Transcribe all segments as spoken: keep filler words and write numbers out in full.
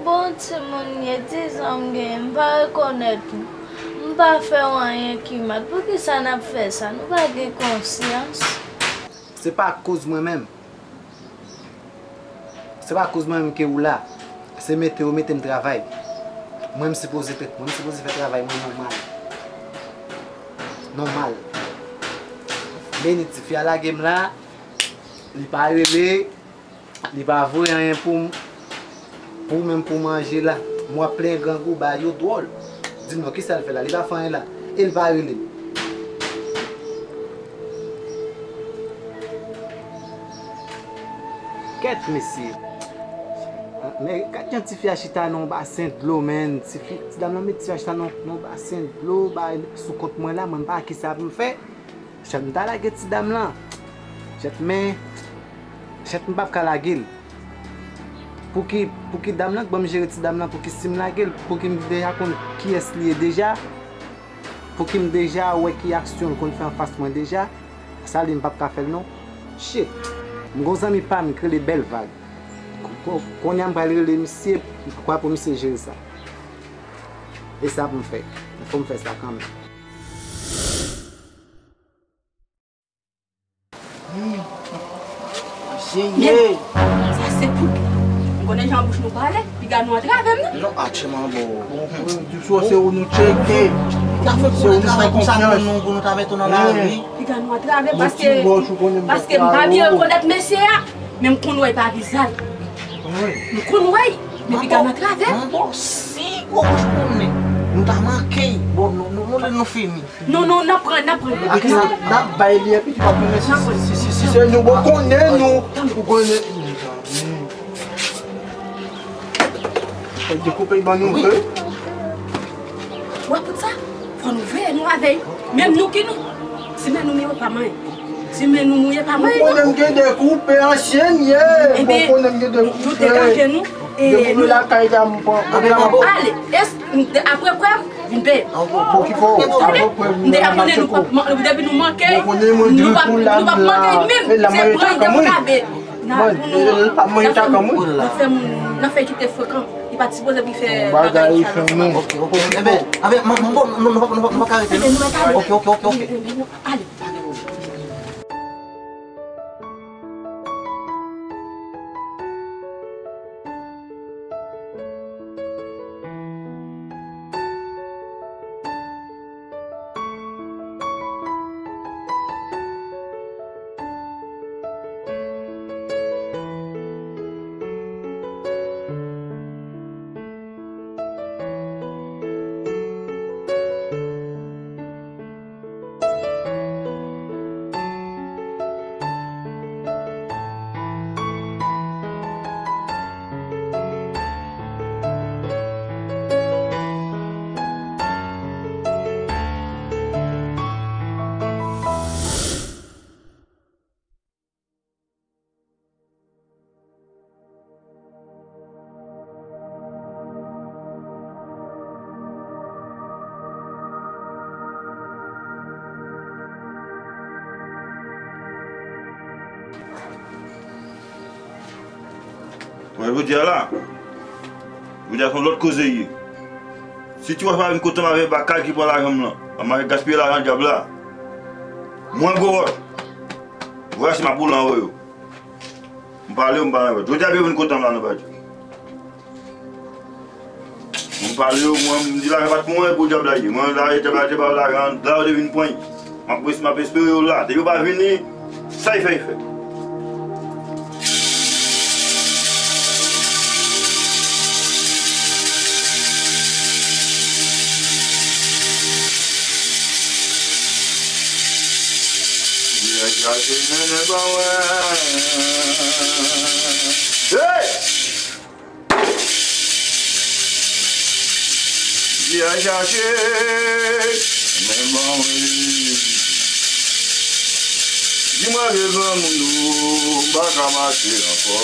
Bon timoun ye, dizan m genyen, m pa rekonèt ou. M pa fè w anyen ki mal. Poukisa n ap fè sa? Nou pa gen konsyans? Se pa akoz mwen menm. Se pa akoz mwen menm ke ou la. Se mete yo mete m travay. Mwen m sipoze trèt, mwen m sipoze fè travay mwen nòmal. Nòmal. Meni tifi a lage m la, li pa rele, li pa voye anyen pou m, pou menm pou manje la. M wè plen grangou ba yo dwòl. Di m non, kisa l fè la? Li pa fè anyen la. E li pa rele m. Kèt, mesye. Men, gad jan tifi a chita nan yon basen dlo, menn. Tifi, ti dam nan met tifi a chita nan, nan yon basen dlo, bay sou kont mwen la, mwen m pa wè kisa pou m fè. Chèt, m ta lage ti dam lan. Chèt, men, chèt, m p ap ka lage l. Pouki, pouki dam lan k ban m jere ti dam lan, pouki si m lage l, pouki m deja konn kiyès li ye deja, pouki m deja wè ki aksyon l konn fè anfas mwen deja, sa li m p ap ka fè l non. Shit! M gon zanmi pa m k rele Bèl Vag. Ko-, ko-, kounye a m pral rele misye, m kwè pou misye jere sa. E sa pou m fè. Fò m fè sa kanmenm. Seyè! Sa se pou. M konnen jan bouch nou pale, piga nou antrave m non. Non, atchè manbo. Bon, di sou se ou nou tcheke. Piga fè pou nou travay konsa pou nou, pou nou ta mete w nan lari. Piga nou antrave paske, paske m pa byen rekonèt mesye a, men m konn wè pa vizaj. M konn wè, men piga nou antrave. Manbo, si gwo bouch pou nou, nou ta manke. Bon, nou, nou, nou, nou fini. Non, non, n ap pran, n ap pran. N ap bay li epi li p ap tounen si, si, si, si se nou, bon, konnen nou. Ou konnen. Fòk dekoupe ban nou vre. Wè tout sa, fò nou veye nou avè l. Menm nou ki nou. Si men nou mouye pa mwen. Si men nou mouye pa mwen. Ou konnen m gen dekoupe ansyen ye. Bon, konnen m gen dekoupe. Nou degaje nou. Dekoupe lakay la m pran. Ale, es, apre prèv, vin peye. Tande, m deja konnen nou p ap man-, depi nou manke, nou p ap, nou p ap manke menm. Se pran y ap frape. N a, n a fè moun, n a fè kite frekan. Li pa t sipoze pou fè bagay sa. Ok, ok, ok. Enben, enben, manbo, nou, nou, nou, nou pa ka rete non. Ok, ok, ok, ok. Ale. Mwen jodi a la, jodi a se yon lòt koze ye. Si ti wòch pa vin kote m avè bakal ki pran lajan m lan, m avè gaspiye lajan dyab la. Mwen gwo wòch. Vwayaj m ap boule anwo yo. M pale yo, m pa nan pati. Jodi a, yo vin kontan m la nan pati. M pale yo, mwen, m di lajan pa t pou mwen, pou dyab la ye. Mwen, lajan, dyab la, dyab la, lajan, la yo te vin pran. M ap, m ap espere yo la. Depi yo pa vini, sa y fè, y fè. Vye chache mennen ban mwen. Hey! Vye chache mennen ban mwen. Di mwen vye granmoun ou pa ka mache ankò.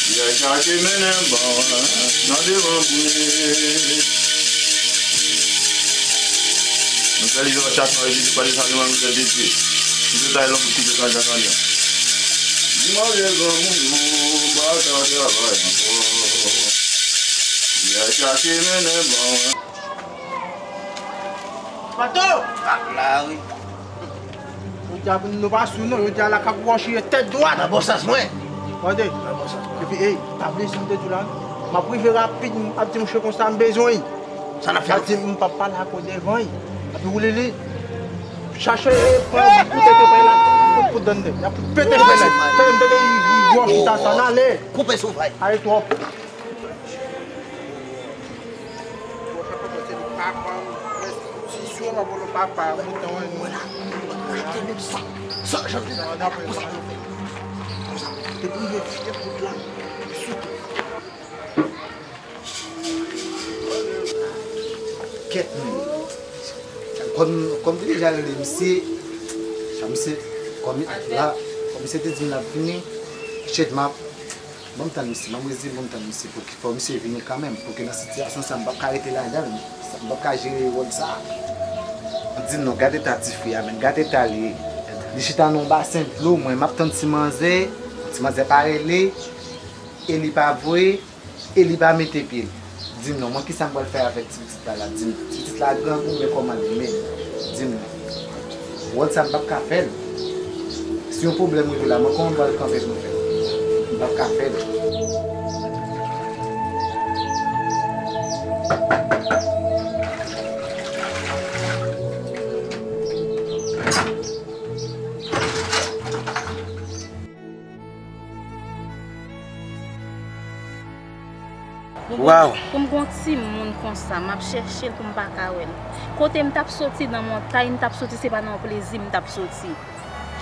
Vye chache mennen ban mwen nan devan bouye. Nou fè li nan chak mwen, li pa desann mwen, nou fè detwi. Nou fè tay lòm koupe kan jan kanyon. Manje granmoun, nou pa ka travay ankò. Yè chache mennen ban. Pato! Ak la, wi. Jodi a, nou pa sou non, jodi a la k ap wòchire tèt dwat. Nan bon sans mwen. Tande. Nan bon sans mwen. Epi, ey, pa bliye sa m te di w la. M ap rive rapid, m ap di mouche konsa m bezwen. Sa n ap fè? M ap di m p ap pale ak ou devan. Epi woulili. Chache, e, pran boutèy pay la, fout, fout dan de. Y ap pete fè nèg. Tande m tande yi, yi, gwòch chita sa, n ale. Koupe soufay. Ale twòp. Gwòch ap pete se li papa m. Ti sou m ap wè papa, mouton, wè nou. Mwen la, mwen la, mwen la. Sa, sa, jan de la, konsa nou fè. Konsa. Depi rive fye bout la, sou tou. Kèt, men. Kòm, kòm te deja rele misye, sa misye, kòm la, kòm misye te di m l ap vini, shit, m ap, ban m tann misye, m ap rezi, ban m tann misye, pou ki fò misye vini kanmenm, pou ki nan sitiyasyon sa, m p ap ka rete ladan l, m p ap ka jere wòl sa. M di l non, gad eta tifi a, men, gad eta li ye. Li chita nan yon basen dlo, mwen, m ap tann ti manzè, ti manzè pa rele, e li pa voye, e li pa mete pye l. Di m non, mwen, kisa m pral fè avèk ti pitit la la? Di m, ti pitit la grangou, men kòman li menm? Di m non. Wòl sa, m p ap ka fè l. Si yon pwoblèm rive la, mwen, kòman m pral kanpe pou m fè l? M p ap ka fè l. Waw. Pou m gen yon timoun konsa, m ap chèche l pou m pa ka wè l. Kote m t ap soti nan montay, m t ap soti, se pa nan yon plezi m t ap soti.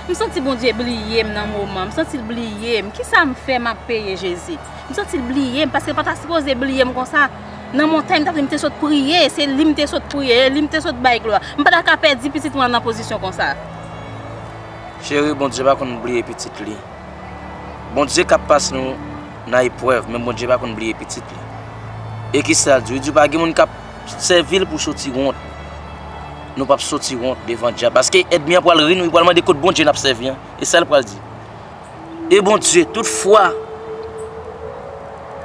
M santi Bondye bliye m nan moman, m santi l bliye m. Kisa m fè m ap peye Jezi? M santi l bliye m, paske l pa ta sipoze bliye m konsa. Nan montay, m t ap di m te sot priye, se li m te sot priye, e li m te sot bay glwa. M pa ta ka pèdi pitit mwen nan pozisyon konsa. Cheri, Bondye pa konn bliye pitit li. Bondye k ap pase nou nan eprèv, men Bondye pa konn bliye pitit li. E kisa l di? Li di pa gen moun k ap sèvi l pou soti wont. Nou p ap soti wont devan dyab. Paske ènmi an pral ri nou, li pral mande kot Bondye n ap sèvi an. E sa l pral di. E Bondye, toutfwa,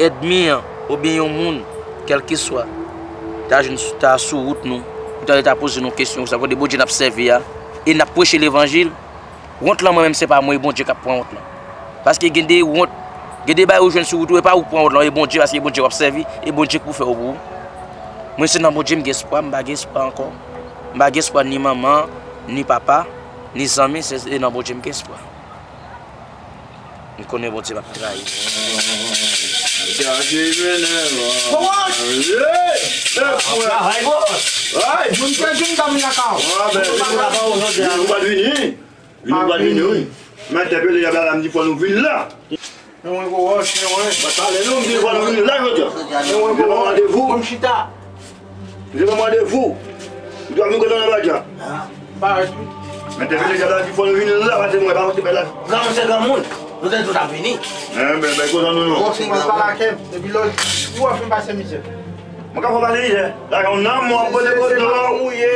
ènmi an, oubyen yon moun, kèlkeswa, ta jwenn, ta sou wout nou, pou ta, ta poze nou kesyon, sa kote Bondye n ap sèvi a, e n ap preche levanjil, wont lan mwen menm se pa mwen, e Bondye k ap pran wont lan. Paske gen de wont, gen de bagay ou jwenn sou wout ou, e pa ou k pran wont lan, e Bondye, paske e Bondye w ap sèvi, e Bondye k pou fè yo pou ou. Mwen se nan Bondye m gen espwa, m pa gen espwa ankò. M pa gen espwa ni manman, ni papa, ni zanmi, se, se nan Bondye m gen espwa. M konnen Bondye p ap trayi. Chache mennen lòt. Kòman? Ye! Travay, bòs! Ay! Moun pèdi m dam lakay ou. Ah, ben, vin ou pa vini. Vin ou pa vini, wi. M entèpele dyab la, m di fò nou vin la. Men mwen gwo wòch, men mwen. Pa pale non, m di fò nou vin la jodi a. Men mwen gwo wòch. Randevou. Mwen chita. Li te ban m randevou. Li te ap vin kote w nan badja. Parèt wi. Men te vin deja la di fò nou vin la, pase mwen pa monte bèl la. Granmoun se granmoun. Nou te di w t ap vini. Enben, ben, kontan nou non. Bon, se mwen pa lakè m. Depi lò, ou wè fin pase mizè. Mwen ka fè w pase mizè. Lajan w nan, mwen ap pote kote w. Mouye.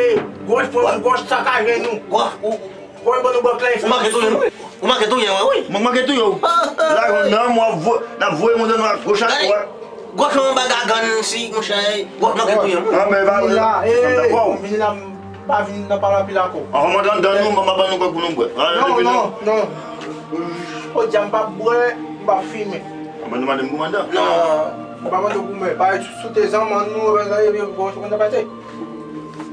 Gòch pran gòch sakaje nou. Gòch, ou, Ou manke touye m, wi. Ou manke touye m, wi. Mwen manke touye w. Lajan w nan, mwen ap vo-, n ap voye moun nan ak gòch ak dwat. Gòch mwen ba gagann si, monchè. Gòch manke touye m. An, men, e pa vre. Vini la, e, vini la, m pa vin nan pale anpil ak ou. An, mwen antre anndan nou, m ap ban nou kòk pou nou bwè. Non, non, non. O, dja m p ap bwè, m p ap fimen. An, mwen mande m pou manda. Non. M pa mande w pou mwen. Parèt sou te zanmann nou, e, e, e, bon, se konn sa pase.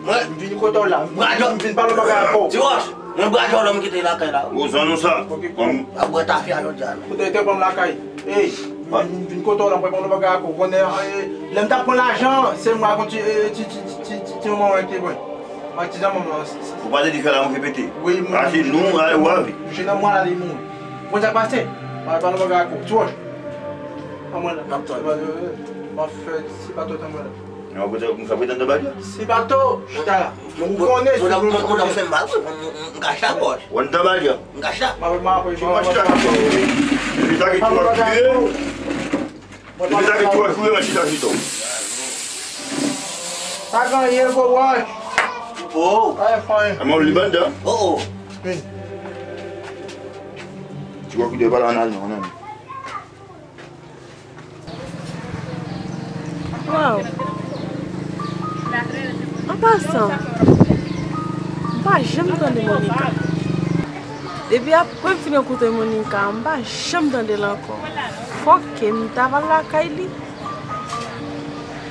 Mwen, m vin kote w la. M vin pale yon bagay ak ou. Ti Wòch, mwen bradjòlò m kite lakay la. Ou zòn ou sa? Ap bwè tafya jodi a. Kote te pran m lakay. Ey, m vin kote w la, m pral pale yon bagay ak ou. Konnen, e, lè m t ap pran lajan, se mwen ak yon ti, e, ti, ti manman ki te pran. Ak ti zanmanm lan. Ou pale di fè la, mwen repete. Wi, mwen. Achte nou, ale, w a vi. Mouche nan mwa la, li mouri. Konn sa k pase? M pral pale yon bagay ak ou. Ti Wòch. Anmwey la. M ap tann. M ap fè ti bato tann mwen la. Ou kote, ou fè pretann nan badja? Si bato, chita la. Ou konnen si nou fè m mal, wi, m, m, m ka chita gòch. Ou nan badja? M ka chita. M ap, m ap, m ap chita. Depi sa ki tou ap kriye. Depi sa ki tou ap kriye, mwen chita chita. Pa gen anyen, gwo wòch. Oh. Pa gen anyen. Mwen li bandan. Oh, oh. Vin. Ti gwo ki de pale ann al non, non. Waw. An pasan, m pa janm tande Monica. Depi apre m fin rankontre Monica, m pa janm tande l ankò. Fòk ke m ta va lakay li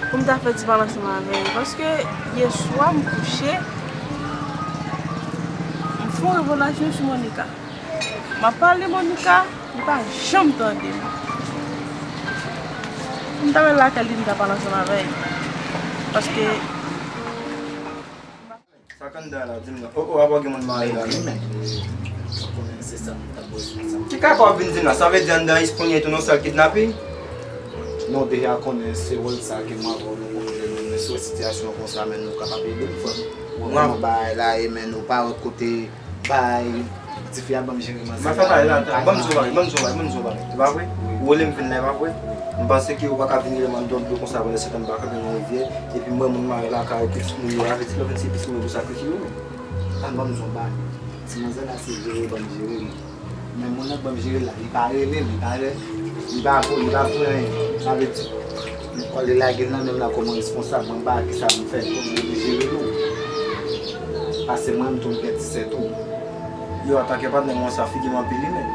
pou m ta fè ti pale ansanm avè l. Paske yè swa m kouche, m fè yon revelasyon sou Monica. M ap pale Monica, li pa janm tande m. M ta pral lakay li, m ta pale ansanm avè l. Paske sa k anndan la, di m non. O, o, apa gen moun marye la, non? Konnen se sa, m ta poze sa. Ki kaka w ap vin di m la? Sa vle di anndan Espanye tou nou sal kidnape? Non, deja konnen se wòl sa ke mwen avè w nou konn jwe, men sou sitiyasyon konsa, men nou kapab ede l, frè m. Ou konprann bagay la, e men nou pa wè kote bay, tifi a ban m jere manzè. M ap fè bagay la, ban m di w bagay, ban m di w bagay, ban m di w bagay. E pa vre? Ou rele m vin la, e pa vre? M panse ke ou pa ka vin rele m anndan dlo konsa pandan se tan m pa kanpe nan rivyè, epi m wè moun mare lakay ou, ke timoun yo, sa vle di lè w vin se pitit mwen pou sakrifye yo menm. Tann ban m di w bagay. Ti manzè la se jere ban m jere li. Men moun nan k ban m jere l la, li pa rele m, li pa rele, li pa voye, li pa voye anyen. Sa vle di, m kòl li lage l nan men m la kòman responsab, mwen m pa wè kisa pou m fè, pou m oblije rele w. Paske mwen menm tou m gen ti sè tou. Yo, antanke patnè mwen sa figi m anpil wi menm.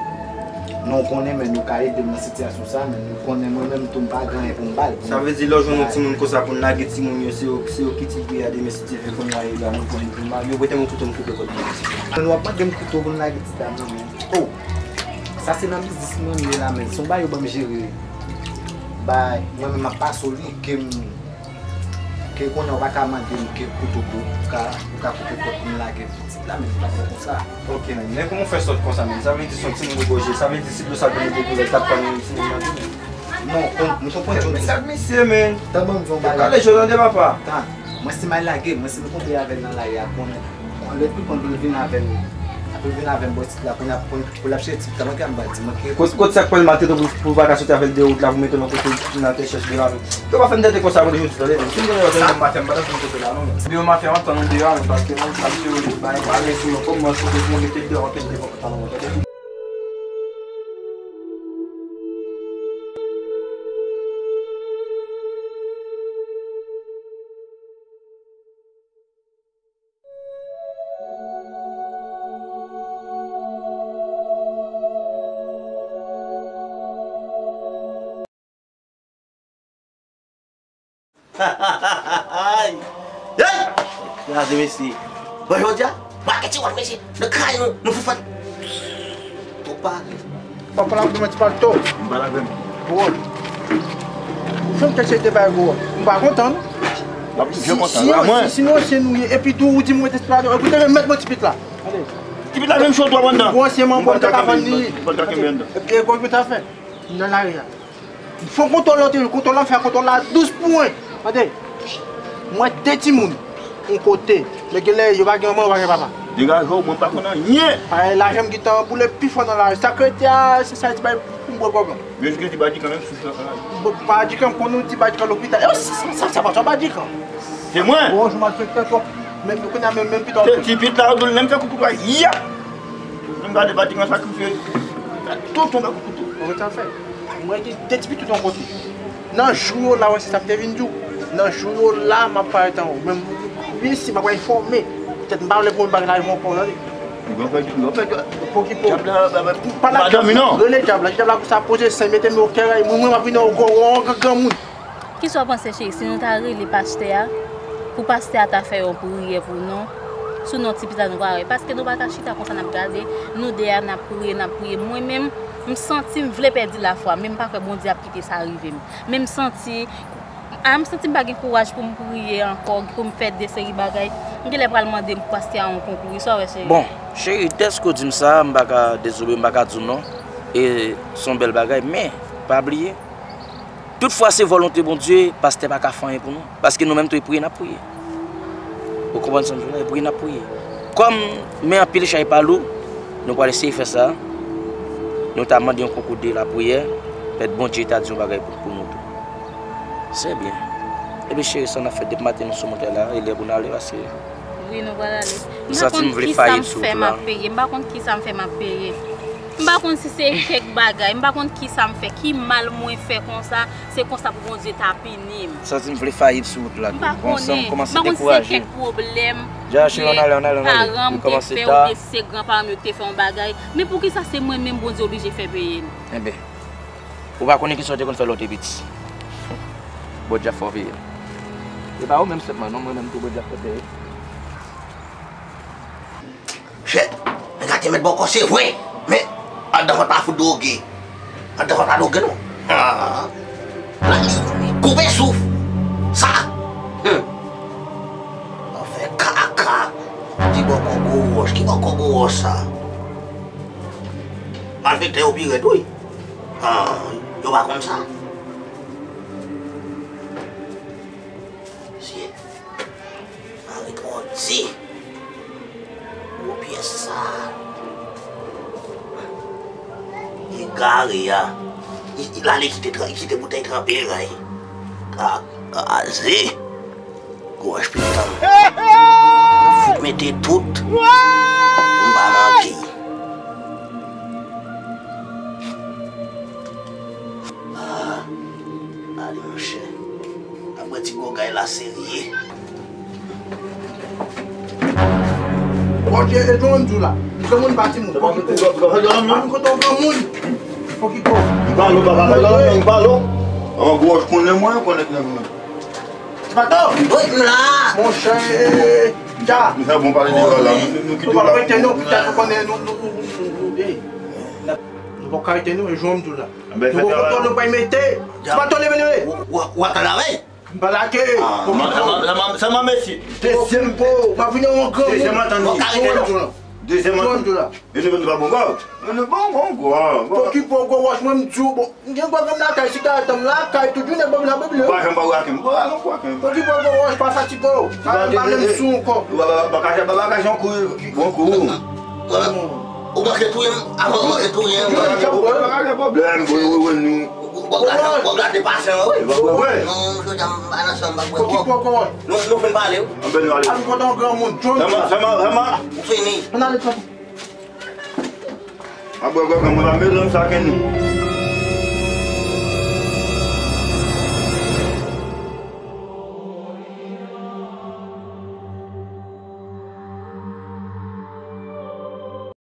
Non, ou konnen, men nou ka ede m nan sitiyasyon sa, men nou konnen mwen menm tou m pa gen anyen pou m ba l. Sa vle di lè w jwenn yon timoun konsa pou n lage timoun yo, se yo, se yo ki ti gade, men si Dye vle kounye a yo la nou konnen pou n lage, yo prete m yon kouto m koupe kòt mwen. Men w ap mande m kouto pou n lage ti dam nan men. Oh! Sa se nan biznis mwen m ye la, men se yon bagay yo ban m jere. Bay, mwen menm m ap pase w li, ke m, ke konnen w pa ka mande m ke kouto pou ou ka, ou ka koupe kòt pou m lage pitit la, men m pa fè konsa. Ok, men, men kòman w fè sòt konsa, men? Sa vle di se yon timoun ou goje, sa vle di si dlo sa vin de pou lè t ap pran yon timoun nan tou. Non, kon, m se yon pwenti yon ti. Men gad misye, men. Tan ban m di yon bagay. Yo kale jò tande papa. Tan, mwen si m al lage, mwen si m kontre avè l nan lari a, konnen. Lè pi konn pou l vin avè m. Apre l vin avè m bò isit la, kounye a pou, pou l ap chèche ti pitit la, manke m pa di, manke. Kot, kot sa k pral maltrete w pou, pou w pa ka soti avè l de wout la, pou mete l yon kote nan te chèche de lavi. Yo pa fè m tèt konsa, kote jodi, tande. Si m te yon tèt, m pa fè m pa t ap vin kote la, non. Demen maten, an tann ou deyò, men paske mwen, sa misye yo bay, pa gen sou mwen, kòm mwen, sou mwen, mete deyò, anpil de konpòtman, tande. Hey! Gade mesye. Bon, jodi a, maketi wòl mesye. Nan kay nou, nou fou fèt. Twòp pale. Pa pale avè mwen ti palto. M pale avè m. Gwo. Ou fè m kèk seri de bagay gwo. M pa kontan non. M ap toujou kontan. Si, si, si nou ansyen nou ye, epi tou ou di m rete ti palto, epi te mèt mwen ti pit la. Tande. Ti pit la menm cho twòp anndan. Gwo ansyen manbo m te ka vann li. M pa t ka kenbe anndan. Epi gwo pit afè. Nan lari a. Fon kontwòl la, te kontwòl la, fè kontwòl la dous pou mwen. Tande. Mwen de timoun. Yon kote. Men genlè yo pa gen manman, yo pa gen papa. Degaje w, mwen pa konn anyen. Ay, lajan m gentan boule pi fò nan lari. Sa k rete a, se sa ti bay pou m bwè gòg lan. Men jis gen ti badikan menm sou flank la. Bon, badikan, pou nou di badikan lopital. E sa, sa, sa pa sa badikan. Se mwen. Bon, jou malfektè twòp. Men kounye a menm, menm pito. Se ti pit la, yo di l menm fè koukou a, ya. Menm gade badikan sakrifye. Tout tonbe koukou. Bon, sa fè. Mwen gen de ti pitit yon kote. Nan jou yo la, wè, se sa m te vin di w. Nan jou yo la, m ap parèt anwo. Men wi, si m ap enfòme. Petèt m pa vle pran bagay la, yon pòz, tande. Ou gen fè di, ou gen fè di. Pokipo. Dyab la, ba, ba, pa la pa dòmi, non. Rele dyab la, dyab la pou sa poze sen, mete men o kè, mwen, mwen, m ap vin anwo gwo, gwo, gwo, granmoun. Kisa w panse, cheri, si nou ta rele pastè a, pou pastè a ta fè yon priyè pou nou, sou non ti pita nou pa wè? Paske nou pa ka chita konsa n ap gade, nou de a n ap priye, n ap priye. Mwen menm, m santi m vle pèdi lafwa, men m pa kwè Bondye ap kite sa rive m. Men m santi, a, m santi m pa gen kouraj pou m priye ankò, pou m fè de seri bagay. M genlè pral mande m pastè a yon konkou, wi, sa w wè, cheri? Bon, cheri, dèske w di m sa, m pa ka dezobe, m pa ka di w non. E se yon bèl bagay, men pa bliye, tout fwa se volonte Bondye, pastè pa ka fè anyen pou nou. Paske nou menm tou, e priye n ap priye. Ou konprann sa m di w la? E priye n ap priye. Kòm men anpil chay pa lou, nou pral eseye fè sa. Nou ta mande yon konkou de lapriyè. Petèt Bondye ta di yon bagay pou, pou nou tou. Se byen. Ebyen cheri, sa n ap fè depi maten nou sou motè la, e lè pou n ale, paske... Wi, nou pral ale. M santi m vle fayi sou wout la. M pa konn kisa m fè m ap peye. M pa konn kisa m fè m ap peye. M pa konn si se kèk bagay, m pa konn kisa m fè, ki mal mwen fè konsa, se konsa pou Bondye ta pini m. M santi m vle fayit sou wout la tou. Bon, san m kòmanse dekouraje. M pa konnen, m pa konn si se kèk pwoblèm ke paran m te fè oubyen si se granparan m yo ki te fè yon bagay. Men poukisa se mwen menm Bondye oblije fè peye m? Enben, ou pa konnen kisa w te konn fè lè w te piti. Bondye ap fè w peye. E pa ou menm sèlman non, mwen menm tou Bondye ap fè peye. Shit! Nèg la te mèt bò kò se vre, men anndan kò ta fout dwoge. Anndan kò ta dwoge non. Ah. Koupe souf. Sa. Hmm. An fè kaka. Di bò kò gwo wòch. Ki bò kò gwo wòch sa? Malfektè yo pi rèd wi. Ah, yo pa konn sa. Mesye, mari twò di. Gwo pyès sa. Egare a. Li, li ale kite, kite boutèy tranpe la. Ka, kaze. Gwo wòch pitan. Fout mete tout. M pa manke. Ah, ale monchè. Apre ti gogay la serye. Bondye, e jan m di w la. Granmoun pa timoun. Fòk li kouri. Granmoun kote w granmoun. Fòk li kouri. M pale w, papa, pale w, m pale w. An gwo, konnen mwen, konnen nèg mwen. Ti pato. Wi, m la. Monchè, ja. Nou fè bon pale de la. Nou kite w la. Nou pa rete non, pita nou konnen nou, nou, nou, nou, nou, nou, nou, nou pa ka rete non, e jan m di w la. Nou poko kontwòl nou pral mete. Ti pato leve leve. W ap travay? M pa lage. Sa man mesye. Dezyèm po. M ap vin yon gran moun. Dezyèm antann li. Dezyèm antann. E nou menm nou pa bon kòb. Nou pa bon kòb. Okipe w gwo wòch mwen m di w bon. M gen gwo granm lakay si ka etan m lakay tout jounen bon m nan bib li. Ou pa janm pa wè ak m. Okipe w gwo wòch pa fatige w. Pa menm sou ankò. Ou pa ka jè pa bagay yon kou. Bon kou. Ou manke touye m, avan ou manke touye m. Ou pa gen pwoblèm, bro, ou wè nou. Ou gade pasan wi. Ou pa wè. Non, jodi a m pa nan sa m pa bwè. Okipe w gwo wòch. Nou fin pale wi. Anben nou ale. Al kontan granmoun, John. Fèman, fèman, fèman. Ou fini. Ann ale tranki. Mwen bwè gògò mwen pa mele m sa ken nou.